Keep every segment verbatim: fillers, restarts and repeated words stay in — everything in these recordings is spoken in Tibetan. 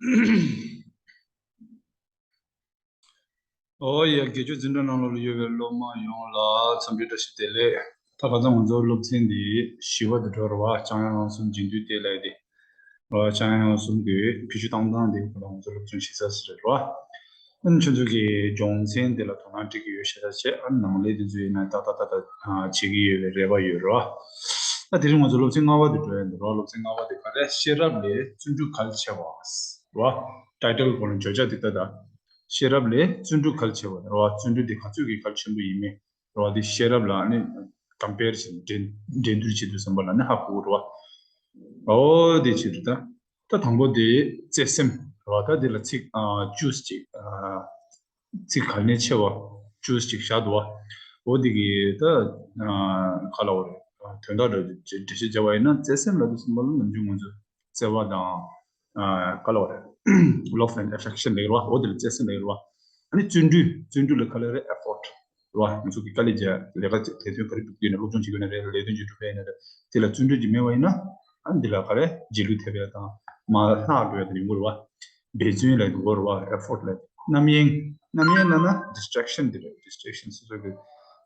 ཨོ་ཡ། དགེ་ཆོས་འཛིན་གྲྭ་ནང་ལོགས་ལ་ཡོད་པའི་སློབ་མ་ཡོངས་ལ་འཚམས་འདྲི་བཀྲ་ཤིས་བདེ་ལེགས། ད་ཁ་སང་ང་ཚོ་སློབ་ཚན་འདི་བཞི་པ་དེ་འགྲོ་ར་བ། བྱང་ཡང་ལམ་གསུམ་རྗེས་ཟློས་ལྟས་ལབ་ཡ་དེ། ཨ། བྱང་ཡང་ལམ་གསུམ་གྱི་བེད་སྤྱོད་བཏང་སྟངས་དེ་ཁོ་ལ་ང་ཚོ་སློབ་སྦྱོང་བྱེད་ས་ཟེར་རེད་བ། ཨ་ནི་ཁྱོད་ཚོ་གི་སྦྱོང་ཚན་དེ་ལ་དོ་སྣང་སྤྲད་ཀྱི་ཡོད་ཤ་སྟག་བྱས། ཨ་ནི་ནང་ལས་དེ་ཚོ་ཡིན་ན་ཏག་ཏག་ཏག་ཏག་བྱེད་ཀྱི་ཡོད་པའི་རེ་བ་ཡོད་རེད་བ། ད་དེ་རིང་ང་ཚོ་སློབ་ཚན་ལྔ་པ་དེ་འགྲོ་ཡ་འདུག་ར། སློབ་ཚན་ལྔ་པ་དེ་ག་རེ། ཤེས་རབ་ལས་བརྩོན་འགྲུས་གལ་ཆེ་བ་རེད་བ། ཊའི་ཊལ་གོ་ནས་བརྗོད་བྱ་དེ་ལྟ་ད། ཤེས་རབ་ལས་བརྩོན་འགྲུས་གལ་ཆེ་བ་རེད་བ། བརྩོན་འགྲུས་དེ་ག་ཚོད་ཀྱི་གལ་ཆེན་པོ་ཡིན་མིན་རེད་བ། དེ་ཤེས་རབ་ལ་ནི་ཀམ་པེར་བྱས་ནས་འགྲན་འགྲན་བསྡུར་བྱེད་དུས་ཙམ་པ་ལ་ནི་ཧ་གོ་གི་རེད་བ། ཨོ་དེ་བྱེད་དུས་ད། ད་དང་པོ་དེ་བརྩེ་སེམས་རེད་བ། ད་དེ་ལ་ཚིག་ཨ་ཅུས་ཅིག་ཨ་ཚིག་ག་ནས་ཆེ་བ་ཅུས་ཅིག་བཞག་འདུག་བ། འོ་དེ་གི་ད་ཨ་ག་ལབ་དགོས་རེད། དོན་དག་འདྲ་འགྲེལ་བཤད་བྱས་པ་ཡིན་ན། བརྩེ་སེམས་ལབ་དུས་ཙམ་པ་ལ་ནམ་རྒྱུན་ང་ཚོས་བརྩེ་བ་དང་། ཨ་ག་ལབ་དགོས་རེད། Love and affection ལབ་ཀྱི་རེད་བ། འོ་དེ་ལ་བརྩེ་སེམས་ལབ་ཀྱི་རེད་བ། ཨ་ནི་བརྩོན་འགྲུས། བརྩོན་འགྲུས་ལ་ག་ལབ་རེད། effort རེད་བ། ང་ཚོ་གི་དཀའ་ལས་བརྒྱབ། ལས་ཀ་ལས་དོན་ག་རེ་སྒྲུབ་ཀྱི་ཡོད་ན། སློབ་སྦྱོང་བྱེད་ཀྱི་ཡོད་ན་རེད། ལས་དོན་ཅིག་སྒྲུབ་ཀྱི་ཡོད་ན་རེད། དེ་ལ་བརྩོན་འགྲུས་ཅིག་མེད་པ་ཡིན་ན། ཨ་ནི་འདི་ལ་ག་རེ། རྗེས་ལུས་ཐེབས་ཡ་དང་མར་ལྷག་འགྲོ་ཡ་དེ་ཡོང་གི་རེད་བ། འབད་བརྩོན་ལབ་དགོས་རེད་བ། effort ལབ། རྣམ་གཡེང་། རྣམ་གཡེང་ལབ་ན་distraction དེ་རེད། distraction སོ་སོ་གི་དོ་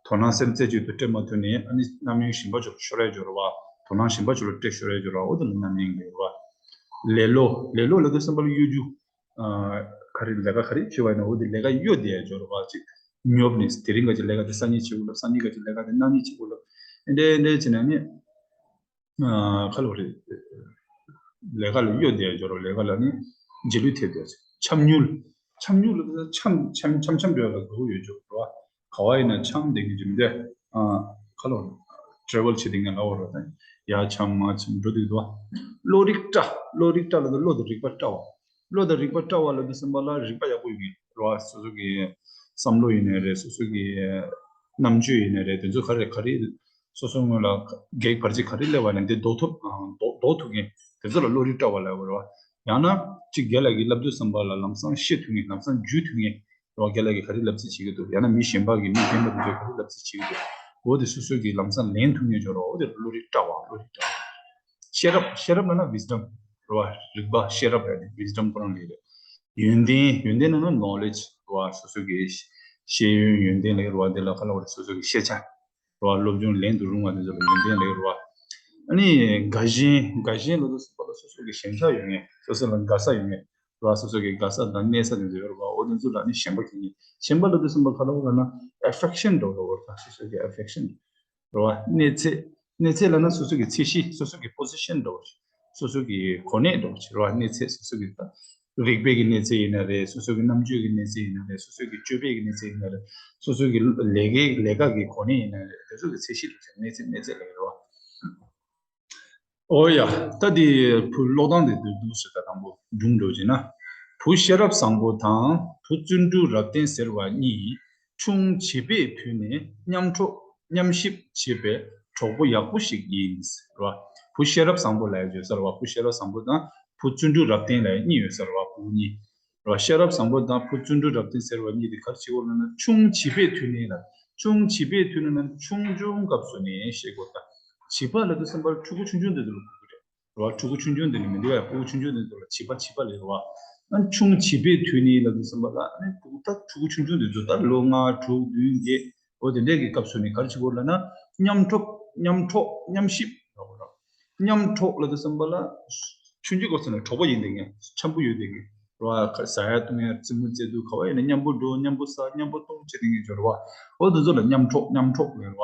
སྣང་སེམས་རྩེ་གཅིག་ཏུ་སྤྲད་མ་ཐུབ་ནས། ཨ་ནི་རྣམ་གཡེང་གཞན་པ་ཕྱོགས་ལ་ཤོར་ཡ་ཅིག་ཡོད་རེད་བ། དོ་སྣང་གཞན་པ་ཕྱོགས་ལ་སྤྲད་ཤོར་ཡ་ཅིག་ཡོད་རེད་བ། འོ་དེ་ལ་རྣམ་གཡེང་ལབ་ཀྱི་རེད་བ། ལེ་ལོ། ལེ་ལོ་ལབ་དུས་ཙམ་པ་ལ་གཡོ་སྒྱུ། ཨ་ག་རེ། ལས་ཀ་ག་རེ་བྱེད་པ་ཡིན་ན་འོ་དེ་ལས་ཀ་གཡོ་བསྡད་ཡ་ཅིག་ཡོད་རེད་བ། ཅིག་ཉོབ་ནས་དེ་རིང་ག་ཅིག་ལས་ཀ་དེ་སང་ཉིན་བྱེད་དགོས་ལབ། སང་ཉིན་ག་ཅིག་ལས་ཀ་དེ་གནངས་ཉིན་བྱེད་དགོས་ལབ། ཨེ་འདྲ་ཨེ་འདྲ་བྱས་ནས་ནི། ཨ་ག་ལབ་དགོས་རེད། ལས་ཀ་ལ་གཡོ་བསྡད་ཡ་ཅིག་ཡོད་རེད་བ། ལས་ཀ་ལ་ནི་རྗེས་ལུས་ཐེབས་བསྡད་ཡ་ཅིག་འཁྱམ་ཉུལ། འཁྱམ་ཉུལ་ལབ་དུས་འཁྱམ་འཁྱམ་འཁྱམ་འཁྱམ་འགྲོ་ཡ་ལ་དགའ་པོ་ཡོད་ཅིག་ཡོད་རེད་བ། ག་པར་ཡིན་ན་འཁྱམས་བསྡད་མཁན་ཅིག་མི་འདུག་ཨ་ག་ལབ་དགོས་རེད། ཊེ་ཝེལ་བྱེད་བསྡད་མཁན་ལབ་དགོས་རེད་བ། ད་ཡར་འཁྱམ་མར་འཁྱམ་འགྲོ་བསྡད་འདུག་བ། བློ་རིག་བཀྲ། བློ་རིག་བཀྲ་ལབ་དུས་བློ་དང་རིག་པ་བཀྲ་བ། བློ་དང་རིག་པ་བཀྲ་བ་ལབ་དུས་ཙམ་པ་ལ་རིག་པ་ཡག་པོ་ཡོད་མཁན་རེད་བ། སོ་སོ་གི་བསམ་བློ་ཡིན་ནའི་རེད། སོ་སོ་གི་རྣམ་དཔྱོད་ཡིན་ནའི་རེད། དེ་ཚོ་ག་རེ་ག་རེ། སོ་སོ་སྔོན་ལ་གེགས་བར་ཆད་ག་རེ་སླེབས་པ་ཡིན་ན་དེ་ཟློག་ཐུབ། ཨ་ཟློག་ཟློག་ཐུབ་མཁན་དེ་ཚོ་ལ་བློ་རིག་བཀྲ་བ་ལབ་དགོས་རེད་བ། ཡང་ན་ཅིག་རྒན་ལགས་ཀྱིས་བསླབ་དུས་ཙམ་པ་ལ་ལམ་སང་ཤེས་ཐུབ་མཁན། ལམ་སང་འཇུ་ཐུབ་མཁན་རེད་བ། རྒན་ལགས་ཀྱིས་ག་རེ་བསླབ་རྩིས་བྱེད་ཀྱི་འདུག་ཡང་ན་མི་གཞན་པ་གིས། མི་རྒན་པ་དེ་ཚོས་ག་རེ་བསླབ་རྩིས་བྱེད་ཀྱི་འདུག་འོ་དེ་སོ་སོ་གིས་ལམ་སང་ལེན་ཐུབ་མཁན་ཅིག་ཡོད་རེད་བ། འོ་དེ་བློ་རིག་བཀྲ་བ། བློ་རིག་བཀྲ་བ། ཤེས་རབ། ཤེས་རབ་ལབ་ན་wisdom རེད་བ། རིག་པ། ཤེས་རབ་ལབ་ན་wisdom ཁོ་རང་གི་རེད། ཡོན་ཏན། ཡོན་ཏན་ལབ་ན་knowledge རེད་བ། སོ་སོ་གི་ཤེས་ཡོན་ཡོན་ཏན་ལབ་ཀྱི་རེད་བ། དེ་ལ་ག་ལབ་དགོས་རེད། སོ་སོ་གི་ཤེས་བྱ་རེད་བ། སློབ་སྦྱོང་ལེན་དུ་རུང་བ་དེ་ཚོ་ལ་ཡོན་ཏན་ལབ་ཀྱི་རེད་བ། ཨ་ནི་དགའ་ཞེན། དགའ་ཞེན་ལབ་དུས་ཙམ་པ་ལ་སོ་སོ་གི་ཞེན་ཆགས་ཡོད་མཁན། སོ་སོ་ལ་དགའ་ས་ཡོད་མཁན་རེད་བ། སོ་སོ་གི་དགའ་ས་དང་གནས་ས་དེ་ཚོ་ཡོད་རེད་བ། འོ་དེ་ཚོ་ལ་ནི་ཞེན་པ་སྐྱེ་མཁན། ཞེན་པ་ལབ་དུས་ཙམ་པ་ག་ལབ་དགོས་ལབ་ན་affection འདྲ་བོ་རེད་བ། སོ་སོ་གི་affection རེད་བ། གནས་ཚད། གནས་ཚད་ལབ་ན་སོ་སོ་གི་ཚད་གཞི། སོ་སོ་གི་position འདྲ་བོ་ཞིག་སོ་སོ་གི་གོ་གནས་འདྲ་བོ་ཞིག་རེད་བ། གནས་ཚད། སོ་སོ་གི་ད་རིག་པའི་གི་གནས་ཚད་ཡིན་ན་རེད། སོ་སོ་གི་རྣམ་དཔྱོད་ཀྱི་གནས་ཚད་ཡིན་ན་རེད། སོ་སོ་གི་སྤྱོད་པའི་གི་གནས་ཚད་ཡིན་ན་རེད། སོ་སོ་གི་ལས་ཀའི་ལས་ཀ་གི་གོ་གནས་ཡིན་ན་རེད། དེ་ཚོ་གི་ཚད་གཞི་འདྲ་བོ་ཞིག་གནས་ཚད། གནས་ཚད་ལབ་ཀྱི་རེད་བ། ཨོ་ཡ། ད་དེ་བུ་ཀློག་སྟངས་དེ་འདུག་འདུག་ཟེར། ད་དང་པོ་སྒྲུང་འགྲོ་བྱས་ན། བུ་ཤེས་རབ་བཟང་པོ་དང་བུ་བརྩོན་འགྲུས་རབ་བརྟན་ཟེར་བ་གཉིས་ཆུང་བྱིས་པའི་དུས་ནས་མཉམ་འགྲོགས་མཉམ་གཤིབ་བྱེད་པའི་གྲོགས་པོ་ཡག་པོ་ཞིག་ཡིན་ཟེར་བ། བུ་ཤེས་རབ་བཟང་པོ་ལབ་ཡ་ཡོད་ས་རེད་བ། བུ་ཤེས་རབ་བཟང་པོ་དང་བུ་བརྩོན་འགྲུས་རབ་བརྟན་ལབ་ཡ་གཉིས་ཡོད་ས་རེད་བ། བུ་གཉིས། རེད་བ། ཤེས་རབ་བཟང་པོ་དང་བུ་བརྩོན་འགྲུས་རབ་བརྟན་ཟེར་བ་གཉིས་དེ་ག་རེ་བྱེད་དགོས་ལབ་ན། ཆུང་བྱིས་པའི་དུས་ནས་ལ། ཆུང་བྱིས་པའི་དུས་ནས་ལ། ཆུང་ཆུང་སྐབས་སུ་ནས་ཤེས་དགོས། ད་བྱིས་པ་ལབ་དུས་ཙམ་པ་ཕྲུ་གུ་ཆུང་ཆུང་དེ་ཚོ་ལ་གོ་གི་རེད། རེད་བ། ཕྲུ་གུ་ཆུང་ཆུང་དེ་ནི་མི་འདུག་ཡ། ཕྲུ་གུ་ཆུང་ཆུང་དེ་ཚོ་ལ་བྱིས་པ། བྱིས་པ་ལབ་རེད་བ། ཨ་ཆུང་བྱིས་པའི་དུས་ནས་ལབ་དུས་ཙམ་པ་ལ་ཨ་ནི་ཕྲུ་གུ། ད་ཕྲུ་གུ་ཆུང་ཆུང་དེ་ཚོ་ད་ལོ་ལྔ་དྲུག་བདུན་བརྒྱད། འོ་དེ་འདྲས་ཀྱི་སྐབས་སུ་ནས་ག་རེ་བྱེད་དགོས་ལབ་ན། མཉམ་འགྲོགས། མཉམ་འགྲོགས་མཉམ་གཤིབ་ལབ་དགོས་རེད། མཉམ་འགྲོགས་ལབ་དུས་ཙམ་པ་ལ་ཆུང་ཆུང་སྐབས་སུ་ནས་གྲོགས་པོ་ཡིན་བསྡད་མཁན། འཆམ་པོ་ཡོད་བསྡད་མཁན་རེད་བ། ཟ་ཡ་བཏུང་ཡ། རྩེད་མོ་རྩེ་དུས་ག་བ་ཡིན་ན་མཉམ་པོ་འགྲོ། མཉམ་པོ་ཟ། མཉམ་པོ་བཏུང་བྱེད་བསྡད་མཁན་ཅིག་ཡོད་རེད་བ། འོ་དེ་ཚོ་ལ་མཉམ་འགྲོགས། མཉམ་འགྲོགས་ལབ་རེད་བ།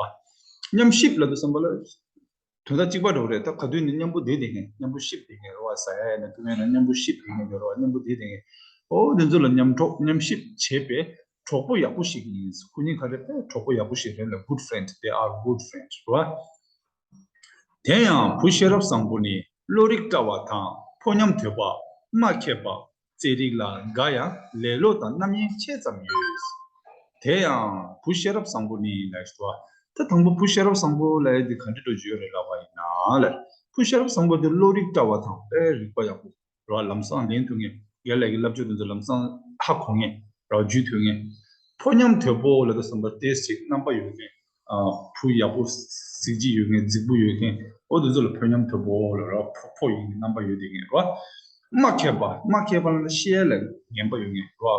མཉམ་གཤིབ་ལབ་དུས་ཙམ་པ་ལ་དོན་དག་གཅིག་པ་འདྲ་བོ་རེད། ད་ག་དུས་ནས་མཉམ་པོ་བསྡད་བསྡད་མཁན། མཉམ་པོ་གཤིབ་བསྡད་མཁན་རེད་བ། ཟ་ཡ་ཡིན་ན་བཏུང་ཡ་ན་མཉམ་པོ་གཤིབ་བསྡད་མཁན་ཅིག་ཡོད་རེད་བ། མཉམ་པོ་བསྡད་བསྡད་མཁན། འོ་དེ་ཚོ་ལ་མཉམ་འགྲོགས་མཉམ་གཤིབ་བྱེད་པའི་གྲོགས་པོ་ཡག་པོ་ཞིག་ཡིན། ཁོ་གཉིས་ག་རེ་རེད། གྲོགས་པོ་ཡག་པོ་ཞིག་རེད་ལ། good friend, they are good friends རེད་བ། དེ་ཡང་བུ་ཤེས་རབ་བཟང་པོ་ནི་བློ་རིག་བཀྲ་བ་དང་། ཕོ་ཉམས་དོད་པ། མ་མཁས་པ། རྩེད་རིགས་ལ་དགའ་ཡང་ལེ་ལོ་དང་རྣམ་གཡེང་ཆེ་ཙམ་ཡོད། དེ་ཡང་བུ་ཤེས་རབ་བཟང་པོ་ནི་ལབ་ཞུ་བ། ད་དང་པོ་བུ་ཤེས་རབ་བཟང་པོ་ལབ་ཡ་འདི་ག་འདྲ་འདྲ་ཅིག་ཡོད་རེད་ལབ་པ་ཡིན་ན་ལ། བུ་ཤེས་རབ་བཟང་པོ་འདི་བློ་རིག་བཀྲ་བ་དང་། དཔེ་རིག་པ་ཡག་པོ་རེད་བ། ལམ་སང་ལེན་ཐུབ་མཁན། རྒན་ལགས་ཀྱི་བསླབ་བྱ་དེ་ཚོ་ལམ་སང་ཧ་གོ་མཁན་རེད་བ། འཇུ་ཐུབ་མཁན། ཕོ་ཉམས་དོད་པོ་ལབ་དུས་ཙམ་པ་ཏོག་ཙམ་རྣམ་པ་ཡོད་མཁན། ཨ། བུ་ཡག་པོ་གཟི་བརྗིད་ཡོད་མཁན། རྫིག་པོ་ཡོད་མཁན། འོ་དེ་ཚོ་ལ་ཕོ་ཉམས་དོད་པོ་ལབ་ར། ཕོ་ཕོ་ཡིན་རྣམ་པ་ཡོད་བསྡད་མཁན་རེད་བ། མ་མཁས་པ་མ་མཁས་པ་ལ་ཤེས་ཡ་ལ་ངན་པ་ཡོད་ངེས་རོ།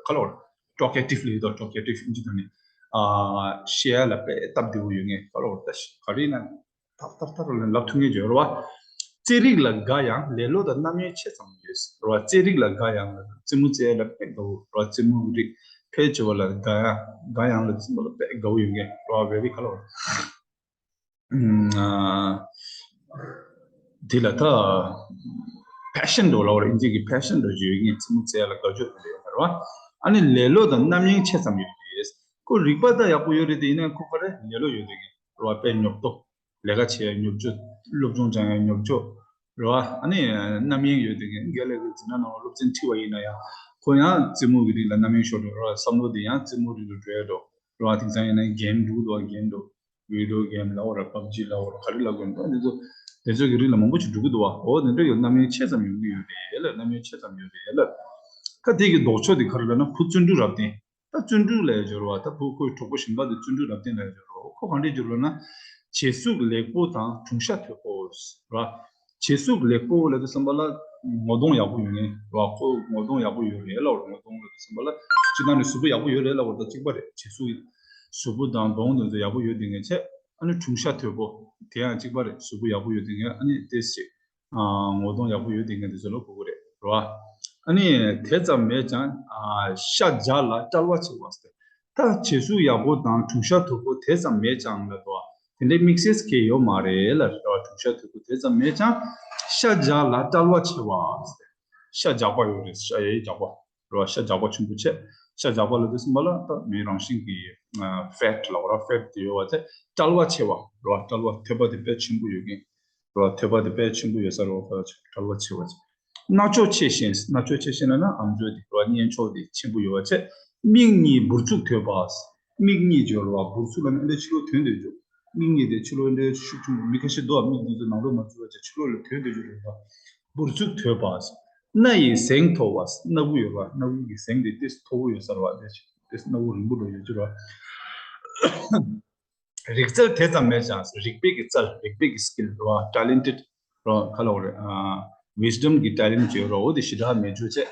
ག་ལ་བར་talkative ལ་ཡོད་དོ། talkative ཨིན་ཇི་དང་ནི་ཤེས་ཡ་ལ་དཔེ་སྟབས་བདེ་བོ་ཡོད་ངེས། ག་ལ་བར་ད་ག་རེ་ན། ཐར་ཐར་ཐར་ལ་ལབ་ཐུབ་ངེས་ཡོད་རོ། རྩེད་རིགས་ལ་དགའ་ཡང་ལེ་ལོ་དང་རྣམ་གཡེང་ཆེ་ཙམ་ཡོད་རོ། རྩེད་རིགས་ལ་དགའ་ཡང་རྩེད་མོ་རྩེ་ཡ་ལ་དཔེ་དགའ་བོ་རོ། རྩེད་མོ་རིགས་ཕལ་ཆེ་བ་ལ་དགའ་ཡང་དགའ་ཡང་ལ་རྩེད་མོ་ལ་དཔེ་དགའ་བོ་ཡོད་ངེས་རོ། very ག་ལ་བར། དེ་ལ་ད་passion འདྲ་ལ་བར་ཨིན་ཇི་གི་passion འདྲ་ཡོད་ངེས། རྩེད་མོ་རྩེ་ཡ་ལ་དགའ་སྤྲོ་འདྲ་ཡོད་རོ། ཨ་ནི་ལེ་ལོ་དང་རྣམ་གཡེང་ཆེ་ཙམ་ཡོད་རེད། ཁོ་རིག་པ་ད་ཡག་པོ་ཡོད་རེད་དེ་ཡིན་ན་ཁོ་ག་རེ་ལེ་ལོ་ཡོད་རེད་ངེས་རོ། དཔེ་ཉོབ་ཏོ། ལས་ཀ་བྱེད་ཡ་ཉོབ་ཅོ། སློབ་སྦྱོང་སྦྱང་ཡ་ཉོབ་ཅོ། རེད་བ། ཨ་ནི་རྣམ་གཡེང་ཡོད་དེ་ངས་རྒན་ལགས་ཀྱི་འཛིན་གྲྭ་ནང་སློབ་ཚན་ཁྲིད་པ་ཡིན་ན་ཡང་ཁོ་ཡང་རྩེད་མོ་གི་རིགས་ལ་རྣམ་གཡེང་ཤོར་འགྲོ་རེད་བ། བསམ་བློ་དེ་ཡང་རྩེད་མོ་རིགས་ལ་འགྲོ་ཡ་འགྲོ་རེད་བ། དེང་སང་ཡིན་ན་གེམ་འགྲོ་གི་འདུག་བ། གེམ་འགྲོ། བི་ཌི་ཡོ་གེམ་ལབ་དགོས་རེད། པབ་ཇི་ལབ་དགོས་རེད། ག་རེ་ལབ་དགོས་རེད། དེ་ཚོ་དེ་ཚོ་གི་རིགས་ལ་མང་པོ་ཅིག་འགྲོ་གི་འདུག་བ། འོ་དེ་འདྲ་ཡོད། རྣམ་གཡེང་ཆེ་ཙམ་ཡོང་གི་ཡོད་རེད་ལ། རྣམ་གཡེང་ཆེ་ཙམ་ཡོད་རེད་ལ། ད་དེ་གི་ལྡོག་ཕྱོགས་དེ་ག་རེ་ལབ་ན་བུ་བརྩོན་འགྲུས་རབ་བརྟན། ད་བརྩོན་འགྲུས་ལབ་ཡ་ཅིག་ཡོད་རེད་བ། ད་བུ་ཁོའི་གྲོགས་པོ་གཞན་པ་དེ་བརྩོན་འགྲུས་རབ་བརྟན་ལབ་ཡ་ཅིག་ཡོད་རེད་བ། ཁོ་ག་འདྲས་ཅིག་ཡོད་རེད་ལབ་ན། བྱད་གཟུགས་ལེགས་པོ་དང་གྲུང་ཤ་དོད་པོ་རེད་བ། བྱད་གཟུགས་ལེགས་པོ་ལབ་དུས་ཙམ་པ་ལ་ངོ་གདོང་ཡག་པོ་ཡོད་ངེས་རེད་བ། ཁོ་ངོ་གདོང་ཡག་པོ་ཡོད་རེད་ལབ་རེད། ངོ་གདོང་ལབ་དུས་ཙམ་པ་ལ་སྤྱིར་བཏང་ནས་གཟུགས་པོ་ཡག་པོ་ཡོད་རེད་ལབ་རེད། ད་གཅིག་པ་རེད། བྱད་གཟུགས་གཟུགས་པོ་དང་གདོང་དེ་ཚོ་ཡག་པོ་ཡོད་དེ་ངེས་བྱས། ཨ་ནི་གྲུང་ཤ་དོད་པོ་དེ་ཡང་གཅིག་པ་རེད། གཟུགས་པོ་ཡག་པོ་ཡོད་དེ་ངེས། ཨ་ནི་ཏོག་ཙམ། ཨ། ངོ་གདོང་ཡག་པོ་ཡོད་དེ་ངེས་དེ་ཚོ་ལ་གོ་གི་རེད་རོ། ཨ་ནི་དེ་ཙམ་མེད་ཀྱང་། ཨ། ཤ་རྒྱགས་ལ་བཀྲལ་བ་ཆེ་བ་ཟེར། ད་བྱད་གཟུགས་ཡག་པོ་དང་གྲུང་ཤ་དོད་པོ་དེ་ཙམ་མེད་ཀྱང་ལབ་འདུག་བ། དེ་འདྲའི་དམིགས་བསལ་གྱི་ཡོད་མ་རེད་ལབ་རེད་བ། གྲུང་ཤ་དོད་པོ་དེ་ཙམ་མེད་ཀྱང་ཤ་རྒྱགས་ལ་བཀྲལ་བ་ཆེ་བ་ཟེར། ཤ་རྒྱགས་པ་ཡོད་རེད། ཤ་ཡའི་རྒྱགས་པ་རེད་བ། ཤ་རྒྱགས་པ་ཆེན་པོ་བྱས། ཤ་རྒྱགས་པ་ལབ་དུས་ཙམ་པ་ལ་ད་མིའི་རང་བཞིན་གྱི། ཨ། ཕེ་ཊི་ལབ་ར། ཕེ་ཊི་དེ་ཡོད་པ་དེ་བཀྲལ་བ་ཆེ་བ་རེད་བ། བཀྲལ་བ། དོད་པ་དེ་དཔེ་ཆེན་པོ་ཡོད་མཁན་རེད་བ། དོད་པ་དེ་དཔེ་ཆེན་པོ་ཡོད་ས་རེད་བ། བཀྲལ་བ་ཆེ་བ་ཆེ། རྣ་ཅོག་ཆེ་ཞིང་། རྣ་ཅོག་ཆེ་ཞིང་ལབ་ན་ཨམ་ཅོག་དེ་རེད་བ། སྙན་ཅོག་དེ་ཆེན་པོ་ཡོད་པ་བྱས། མིག་གཉིས་འབུར་ཚུགས་དོད་པ། མིག་གཉིས་ཅིག་ཡོད་རེད་བ། འབུར་ཚུགས་ལབ་ན་འདི་ཕྱི་ལོགས་དོན་དེ་ཅིག་མིག་གཉིས་དེ་ཕྱི་ལོགས་འདི་ཤུགས་ཆེན་པོ། མི་ཁ་ཤས་འདུག་བ། མིག་འདི་ཚོ་ནང་ལོགས་མ་ཚུད་པ་བྱས་ཕྱི་ལོགས་ལ་དོན་དེ་ཅིག་རེད་བ། འབུར་ཚུགས་དོད་པ། སྣ་ཡི་གཟེངས་མཐོ་བ། སྣ་ཁུག་ཡོད་རེད་བ། སྣ་ཁུག་གི་གཟེངས་དེ་ཏོག་ཙམ་མཐོ་པོ་ཡོད་ས་རེད་བ། དེ་ཏོག་ཙམ་སྣ་ཁུག་རིང་པོ་འགྲོ་ཡོད་ཅིག་རེད་བ། རིག་རྩལ་དེ་ཙམ་མེད་ཀྱང་། རིག་པའི་གི་རྩལ། རིག་པའི་གི་སི་ཀིལ་རེད་བ། ཊེ་ལེན་ཊེཌ་རེད་བ། ག་ལབ་དགོས་རེད། ཨ། ཝིས་ཌམ་གི་ཊེ་ལེན་ཊི་ཅིག་ཡོད་རེད་བ། འོ་དེ་ཞེ་དྲག་མེད་ཅོག་བྱས་རེད་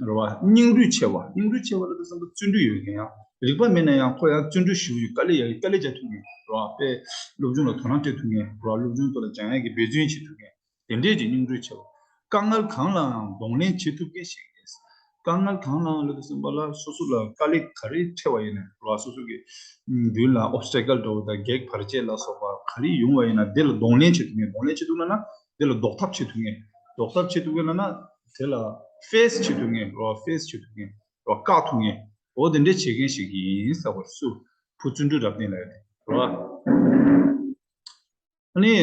བ། སྙིང་རུས་ཆེ་བ། སྙིང་རུས་ཆེ་བ་ལབ་དུས་ཙམ་པ་བརྩོན་འགྲུས་ཡོད་མཁན། ཡང་རིག་པ་མེད་ན་ཡང་ཁོ་ཡང་བརྩོན་འགྲུས་ཞེ་པོ་ཡོད། དཀའ་ལས་ཡ། དཀའ་ལས་རྒྱག་ཐུབ་མཁན་རེད་བ། དཔེ་སློབ་སྦྱོང་ལ་དོ་སྣང་སྤྲད་ཐུབ་མཁན་རེད་བ། སློབ་སྦྱོང་ཐོག་ལ་སྦྱང་ཡ་གི་འབད་བརྩོན་བྱེད་ཐུབ་མཁན། དེ་འདྲས་ཀྱི་སྙིང་རུས་ཆེ་བ། དཀའ་ངལ་གང་ལའང་གདོང་ལེན་བྱེད་ཐུབ་མཁན་ཞིག་ཡིན། དཀའ་ངལ་གང་ལའང་ལབ་དུས་ཙམ་པ་ལ་སོ་སོ་ལ་དཀའ་ལས་ག་རེ་འཕྲད་པ་ཡིན་ན་རེད་བ། སོ་སོ་གི་མདུན་ལ་ཨོབ་སི་ཊེ་ཀལ་འདྲ་བོ་དང་བགེགས་བར་ཆད་ལ་སོགས་པ་ག་རེ་ཡོང་བ་ཡིན་ན་དེ་ལ་གདོང་ལེན་བྱེད་ཐུབ་མཁན། གདོང་ལེན་བྱེད་ཐུབ་ན་ན་དེ་ལ་ཟློག་ཐབས་བྱེད་ཐུབ་མཁན། ཟློག་ཐབས་བྱེད་ཐུབ་མཁན་ལབ་ན་དེ་ལ་ཕེ་སི་བྱེད་ཐུབ་མཁན་རེད་བ། ཕེ་སི་བྱེད་ཐུབ་མཁན་རེད་བ། བཀག་ཐུབ་མཁན། འོ་དེ་འདྲས་བྱེད་མཁན་ཞིག་ཡིན་ཟེར་བ་སུ། བུ་བརྩོན་འགྲུས་རབ་བརྟན་ལབ་ཡ་དེ་རེད་བ། ཨ་ནི།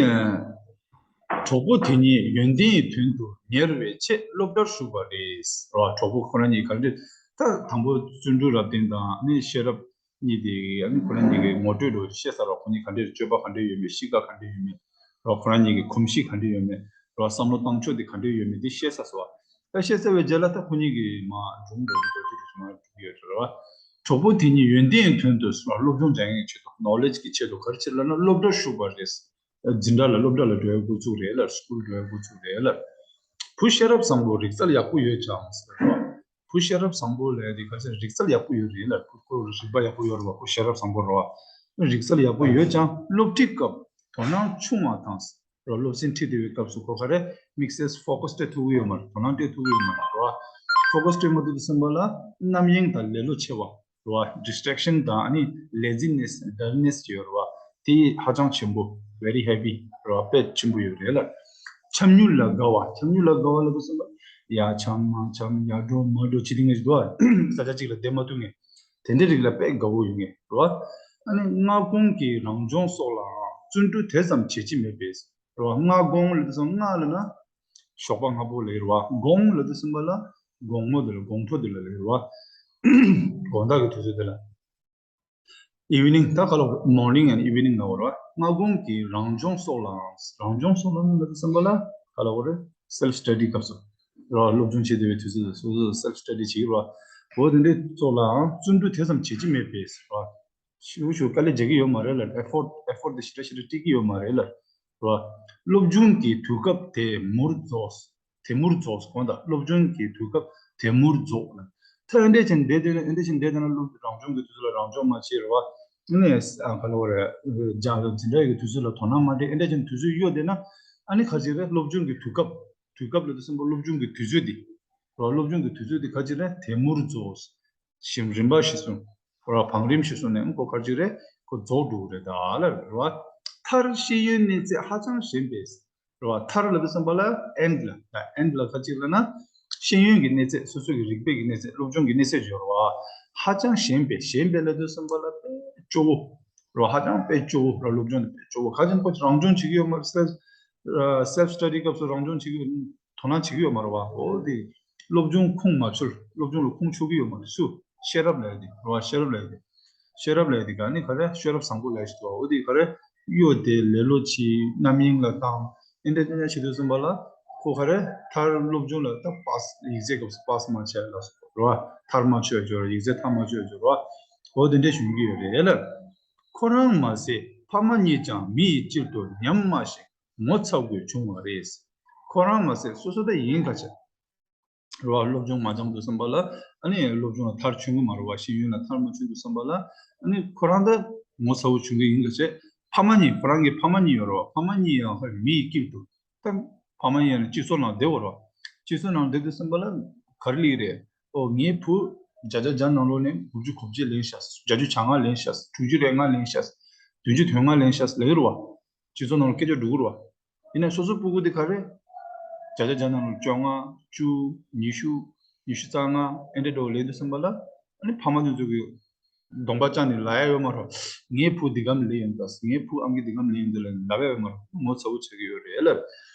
གྲོགས་པོ་དེ་གཉིས་ཡོན་ཏན་གྱི་དོན་དུ་ཉེ་བའི་ཆེད་སློབ་གྲྭར་ཞུགས་པ་རེད། རོ། གྲོགས་པོ་ཁོ་རང་གཉིས་ག་འདྲ། ད་དང་པོ་བརྩོན་འགྲུས་རབ་བརྟན་དང་ཨ་ནི་ཤེས་རབ་གཉིས་དེ་ཨ་ནི་ཁོ་རང་གཉིས་ཀྱི་ངོ་སྤྲོད་འདྲ་བོ་ཤེས་ས་རོ། ཁོ་གཉིས་ག་འདྲ་སྤྱོད་པ་ག་འདྲ་ཡོད་མེད། གཤིས་ཀ་ག་འདྲ་ཡོད་མེད། རོ། ཁོ་རང་གཉིས་ཀྱི་གོམས་གཤིས་ག་འདྲ་ཡོད་མེད། རོ། བསམ་བློ་བཏང་ཕྱོགས་དེ་ག་འདྲ་ཡོད་མེད་དེ་ཤེས་ས་སོ། ད་ཤེས་ཚར་བའི་རྗེས་ལ་ད་ཁོ་གཉིས་ཀྱི་མ་སྒྲུང་འདྲ་བོ་འདྲ་བོ་ཞིག་མ་སྒྲུང་ཡོད་རེད་རོ། གྲོགས་པོ་དེ་གཉིས་ཡོན་ཏན་དོན་དུ་སློབ་སྦྱོང་སྦྱང་ཡག་ཆེད་དུ་ནོ་ལེཇ་གི་ཆེད་དུ་ག་རེ་བྱེད་ལབ་ན་སློབ་གྲྭར་ཞུགས་པ་རེད། འཛིན་གྲྭ་ལ་སློབ་གྲྭ་ལ་འགྲོ་ཡག་འགོ་བཙུགས་རེད་ལ། སི་ཀུལ་འགྲོ་ཡག་འགོ་བཙུགས་རེད་ལ། བུ་ཤེས་རབ་བཟང་པོ་རིག་རྩལ་ཡག་པོ་ཡོད་ཀྱང་ཟེར་བ། བུ་ཤེས་རབ་བཟང་པོ་ལབ་དེ་ག་ཚོད་རིག་རྩལ་ཡག་པོ་ཡོད་རེད་ལ། བུ་ཁོ་རིག་པ་ཡག་པོ་ཡོད་རེད་བ། བུ་ཤེས་རབ་བཟང་པོ་རེད་བ། རིག་རྩལ་ཡག་པོ་ཡོད་ཀྱང་སློབ་ཁྲིད་སྐབས་དོ་སྣང་ཆུང་བ་དང་། རོ། སློབ་ཚན་ཁྲིད་བསྡད་པའི་སྐབས་སུ་ཁོ་ག་རེ་དམིགས་བསལ་ཕོ་ཀ་སི་སྤྲད་ཐུབ་ཀྱི་ཡོད་མ་རེད། དོ་སྣང་སྤྲད་ཐུབ་ཀྱི་ཡོད་མ་རེད། རོ། ཕོ་ཀ་སི་སྤྲད་མ་ཐུབ་དུས་ཙམ་པ་ལ་རྣམ་གཡེང་དང་ལེ་ལོ་ཆེ་བ། རོ། ཌི་སི་ཊེག་ཤན་དང་ཨ་ནི་ལེ་ཛི་ནེ་སི་ཌལ་ནེ་སི་ཅིག་ཡོད་རེད་བ། དེ་ཧ་ཅང་ཆེན་པོ། very heavy རོ། དཔེ་ཆེན་པོ་ཡོད་རེད་ལ། འཁྱམ་ཉུལ་ལ་དགའ་བ། འཁྱམ་ཉུལ་ལ་དགའ་བ་ལབ་དུས་ཙམ་པ་ཡར་འཁྱམ་མར་འཁྱམ་ཡར་འགྲོ་མར་འགྲོ་བྱེད་མཁན་ཞིག་འདུག་བ། ས་ཆ་གཅིག་ལ་བསྡད་མ་ཐུབ་མཁན། དེ་འདྲའི་རིགས་ལ་དཔེ་དགའ་བོ་ཡོད་ངེས་རེད་བ། ཨ་ནི་སྔ་དགོང་གི་རང་སྦྱོང་སོགས་ལའང་བརྩོན་འགྲུས་དེ་ཙམ་བྱེད་ཀྱི་མེད་པས་རེད་བ། སྔ་དགོང་ལབ་དུས་ཙམ་སྔ་ལབ་ན་ཞོགས་པ་སྔ་པོ་ལབ་རེད་བ། དགོང་ལབ་དུས་ཙམ་པ་ལ་དགོང་མོ་དེ་ལ་དགོང་དྲོ་དེ་ལ་ལབ་རེད་བ། དགོང་དག་གི་དུས་ཚོད་དེ་ལ། ཨི་ཝི་ནིང་ད་ག་ལ་མོར་ནིང་ཨེན་ཌི་ཨི་ཝི་ནིང་ལབ་རེད་བ། སྔ་དགོང་གི་རང་སྦྱོང་སོགས་ལའང་རང་སྦྱོང་སོགས་ལ་ལབ་དུས་ཙམ་པ་ལ་ག་ལ་བ་རེད། སེལ་ཕི་སི་ཊ་ཌི་སྐབས་སུ་ར། སློབ་སྦྱོང་བྱེད་བསྡད་པའི་དུས་ཚོད་སོ་སོ་སེལ་ཕི་སི་ཊ་ཌི་བྱེད་ཀྱི་ར། འོ་དེ་འདྲའི་ཚོགས་ལའང་བརྩོན་འགྲུས་དེ་ཙམ་བྱེད་ཀྱི་མེད་པས་ར། ཞུ་ཞུ་དཀའ་ལས་རྒྱག་གི་ཡོད་མ་རེད་ལ། ཨེ་ཕོར་ཊི་ཨེ་ཕོར་ཊི་དེ་ཞེ་དྲག་ཞེ་དྲག་སྤྲད་ཀྱི་ཡོད་མ་རེད་ལ་ར། སློབ་སྦྱོང་གི་དུས་སྐབས་དེ་མུར་རྫོགས། དེ་མུར་རྫོགས་གོ་ད། སློབ་སྦྱོང་གི་དུས་སྐབས་དེ་མུར་རྫོགས་ལ། ད་ཨེ་འདྲས་ཅན་བསྡད་དེ་ན་ཨེ་འདྲས་ཅན་བསྡད་དེ་ན་སློབ་རང་སྦྱོང་གི་དུས་ཚོད་ལ་རང་སྦྱོང་མ་བྱེད་རེད་བ། ཨ་ནི་ཨ་ག་ལ་བ་རེད། སྦྱང་འཛིན་གྲྭ་གི་དུས་ཚོད་ལ་དོ་སྣང་མ་སྤྲད་ཨེ་འདྲས་ཅན་དུས་ཚོད་གཡོལ་བསྡད་ན། ཨ་ནི་ཁ་ཅིག་རེད། སློབ་སྦྱོང་གི་དུས་སྐབས་དུས་སྐབས་ལ་དུས་སམ་པ་སློབ་སྦྱོང་གི་དུས་ཚོད་འདི་རེད་བ། སློབ་སྦྱོང་གི་དུས་ཚོད་འདི་ཁ་ཅིག་རེད། དེ་མུར་རྫོགས། ཞིམ་རིམ་པ་ཞིག་སོང་། རེད་བ། བང་རིམ་ཞིག་སོང་ནས་ཁོ་ཁ་ཅིག་རེད། ཁོ་རྫོགས་འགྲོ་གི་རེད་ད་ལ་རེད་བ། མཐར་ཤེས་ཡོན་གནས་ཚད་ཧ་ཅང་ཞན་པས། རེད་བ། མཐར་ལ་དུས་སམ་པ་ལ་ཨེན་ཌི་ལ་ད་ཨེན་ཌི་ལ་ཁ་ཅིག་ལ་ན་ཤེས་ཡོན་གྱི་གནས་ཚད་སོ་སོ་གི་རིག་པའི་གི་གནས་ཚད་སློབ་སྦྱོང་གི་གནས་ཚད་སྦྱོར་བ་ཧ་ཅང་ཞན་པས། ཞན་པས་ལ་དུས་སམ་པ་ལ་དཔེ་སྐྱོ་བོ། རེད་བ། ཧ་ཅང་དཔེ་སྐྱོ་བོ་རེད། སློབ་སྦྱོང་དེ་དཔེ་སྐྱོ་བོ། ག་ཅན་ཁོ་རང་སྦྱོང་བྱེད་ཀྱི་ཡོད་མ་རེད། སེལ་སེལ་སི་ཊ་ཌི་སྐབས་སུ་རང་སྦྱོང་བྱེད་ཀྱི་ཡོད། དོ་སྣང་བྱེད་ཀྱི་ཡོད་མ་རེད་བ། འོ་དེ་སློབ་སྦྱོང་ཁུངས་མ་འཁྱོལ། སློབ་སྦྱོང་ལ་ཁུངས་འཁྱོལ་གྱི་ཡོད་མ་རེད། སུ་ཤེས་རབ་ལབ་ཡ་དེ་རེད་བ། ཤེས་རབ་ལབ་ཡ་དེ་ཤེས་རབ་ལབ་ཡ་དེ་ག་ནི་ག་རེ་ཤེས་རབ་བཟང་པོ་ལབ་ཡ་ཞིག་འདུག་འོ་དེ་ག་རེ་གཡོ་དེ་ལེ་ལོ་བྱེད། རྣམ་གཡེང་ལ་བཏང་། ཨེ་འདྲ་ཅན་བྱེད་དུས་ཙམ་པ་ལ་ཁོ་ག་རེ་མཐར་སློབ་སྦྱོང་ལ་ད་པཱ་སི་ཡིག་ཚད་སྐབས་སུ་པཱ་སི་མ་བྱས་ལ་སོགས་རེད་བ། མཐར་མ་ཆོད་འབྱོར། ཡིག་ཚད་མཐར་མ་ཆོད་འབྱོར་བ། འོ་དེ་འདྲ་བྱུང་གི་ཡོད་རེད་ལ། ཁོ་རང་མ་ཟད་ཕ་མ་གཉིས་ཀྱང་མི་ཡི་དཀྱིལ་དུ་ཉམས་དམའ་ཞིང་ངོ་ཚ་དགོས་བྱུང་བ་རེད། ཁོ་རང་མ་ཟད་སོ་སོ་ད་ཡིན་ག་ཆ་རེད་བ། སློབ་སྦྱོང་མ་སྦྱངས་དུས་ཙམ་པ་ལ་ཨ་ནི་སློབ་སྦྱོང་ལ་མཐར་ཕྱིན་གི་མ་རེད་བ། ཤེས་ཡོན་ལ་མཐར་མ་ཕྱིན་དུས་ཙམ་པ་ལ་ཨ་ནི་ཁོ་རང་ད་ངོ་ཚ་བོ་བྱུང་གི་ཡིན་ག་ཆ། ཕ་མ་གཉིས་ཁོ་རང་གི་ཕ་མ་གཉིས་ཡོད་རེད་བ། ཕ་མ་གཉིས་ཡང་ཧ་མི་ཡི་དཀྱིལ་དུ་ད་ཕ་མ་གཉིས་ཡང་སྤྱི་ཚོགས་ནང་བསྡད་ཡོད་རེད་བ། སྤྱི་ཚོགས་ནང་བསྡད་དུས་ཙམ་པ་ལ་ག་རེ་ལབ་ཀྱི་རེད། ཨོ་ངའི་བུ་བརྒྱ་ཆ་བརྒྱ་ནང་ལོགས་ནས་དགུ་བཅུ་གོ་གཅིག་ལེན་ཤག་བརྒྱད་ཅུ་གྱ་ལྔ་ལེན་ཤག་དྲུག་ཅུ་རེ་ལྔ་ལེན་ཤག་བདུན་ཅུ་དོན་ལྔ་ལེན་ཤག་ལབ་ཀྱི་རེད་བ། སྤྱི་ཚོགས་ནང་ལ་སྐད་ཆ་འགྲོ་གི་རེད་བ། ཡིན་ནའི་སོ་སོ་སྤུ་གུ་དེ་ག་རེ། བརྒྱ་ཆ་བརྒྱ་ནང་ལ་བཅོ་ལྔ། བཅུ། ཉི་ཤུ། ཉི་ཤུ་རྩ་ལྔ་ཨེ་འདྲ་འགྲོ་ལེན་དུས་ཙམ་པ་ལ་ཨ་ནི་ཕ་མ་དེ་ཚོ་གི་གདོང་པ་བཅག་ནས་ལབ་ཡ་ཡོད་མ་རེད། ངའི་བུ་འདི་གམ་ལེན་ཡོང་ད། ངའི་བུ་ཨང་ཀི་འདི་གམ་ལེན་ཡོང་ད་ལབ་ལབ་ཡ་ཡོད་མ་རེད། ངོ་ཚ་བོ་བྱེད་ཀྱི་ཡོད་རེད་ལ།